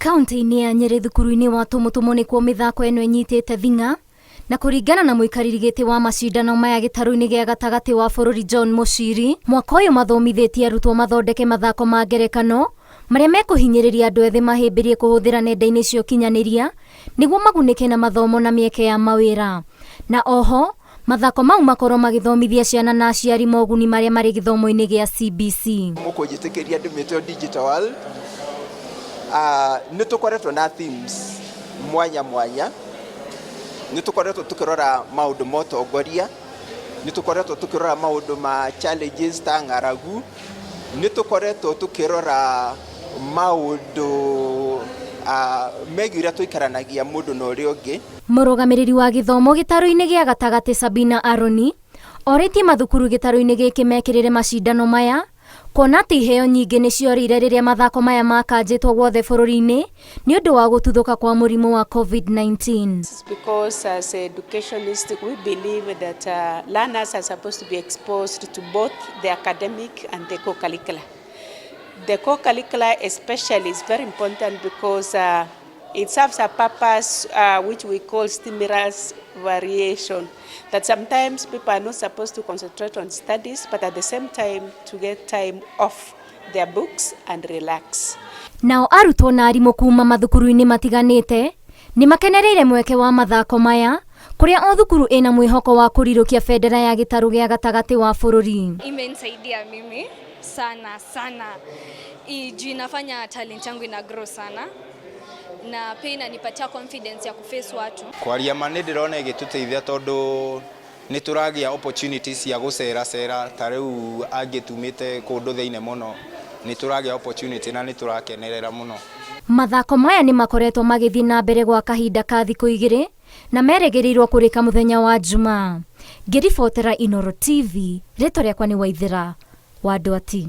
Kaunti-inĩ ya Nyĩrĩ thukuru-inĩ wa Tũmũtũmũ nĩkuo mĩthako ĩno ĩnyitĩte thing'a na kũringana na mũikarĩri gĩtĩ wa macindano maya gĩtarũ-inĩ gĩa gatagatĩ wa bũrũri John Mũciri, mwaka ũyũ mathomithĩtie arutwo mathondeke mathako ma ngerekano marĩa mekũhinyĩrĩria andũ ethĩ mahĩmbĩrie kũhũthĩra nenda-inĩ cia ũkinyanĩria nĩguo magunĩke na mathomo na mĩeke ya mawĩra. Na oho mathako mau makorwo magĩthomithia ciana na aciari moguni marĩa marĩ gĩthomo-inĩ gĩa CBC. Mũkũnjĩtĩkĩria ndĩmĩte digital world. Nĩ tũkoretwo na themes mwanya mwanya, nĩ tũkoretwo tũkĩrora maũndũ ma ũtongoria, nĩ tũkoretwo tũkĩrora maũndũ ma challenges ta ng'aragu, nĩ tũkoretwo tũkĩrora maũndũ megiĩ ũrĩa tũikaranagia mũndũ na ũrĩa ũngĩ. Mũrũgamĩrĩri wa gĩthomo gĩtarũ-inĩ gĩa gatagatĩ Sabina Aroni orĩtie mathukuru gĩtarũ-inĩ gĩkĩ mekĩrĩre macindano maya kuona atĩ iheo nyingĩ nĩ ciorĩire rĩrĩa mathako maya makanjĩtwo guothe bũrũri-inĩ nĩ ũndũ wa gũtuthũka kwa mũrimũ wa COVID-19. Because as educationists we believe that learners are supposed to be exposed to both the academic and the co-curricular. The co-curricular especially is very important because it serves a purpose which we call stimulus variation, that sometimes people are not supposed to concentrate on studies, but at the same time to get time off their books and relax. Nao arutwo na arimũ kuma mathukuru-inĩ matiganĩte nĩ makenereire mweke wa mathako maya kũrĩa o thukuru ĩna mwĩhoko wa kũrirũkia bendera ya gĩtarũ gĩa gatagatĩ wa bũrũri. Imenisaidia mimi sana sana, juu inafanya talent yangu ina grow sana na pia inanipatia confidence ya kuface watu. Kwaria ma nĩ ndĩrona ĩgĩtũteithia tondũ nĩ tũragĩa opportunities cia gũcera cera ta rĩu angĩ tumĩte kũndũ thĩinĩ mũno nĩ tũragĩa opportunity na nĩ tũrakenerera mũno. Mathako maya nĩ makoretwo magĩthiĩ na mbere gwa kahinda ka thikũ igĩrĩ na merĩgĩrĩirwo kũrĩka mũthenya wa Jumaa. Ngĩribotera Inooro TV, rĩtwa rĩakwa nĩ Waithera wa Ndwati.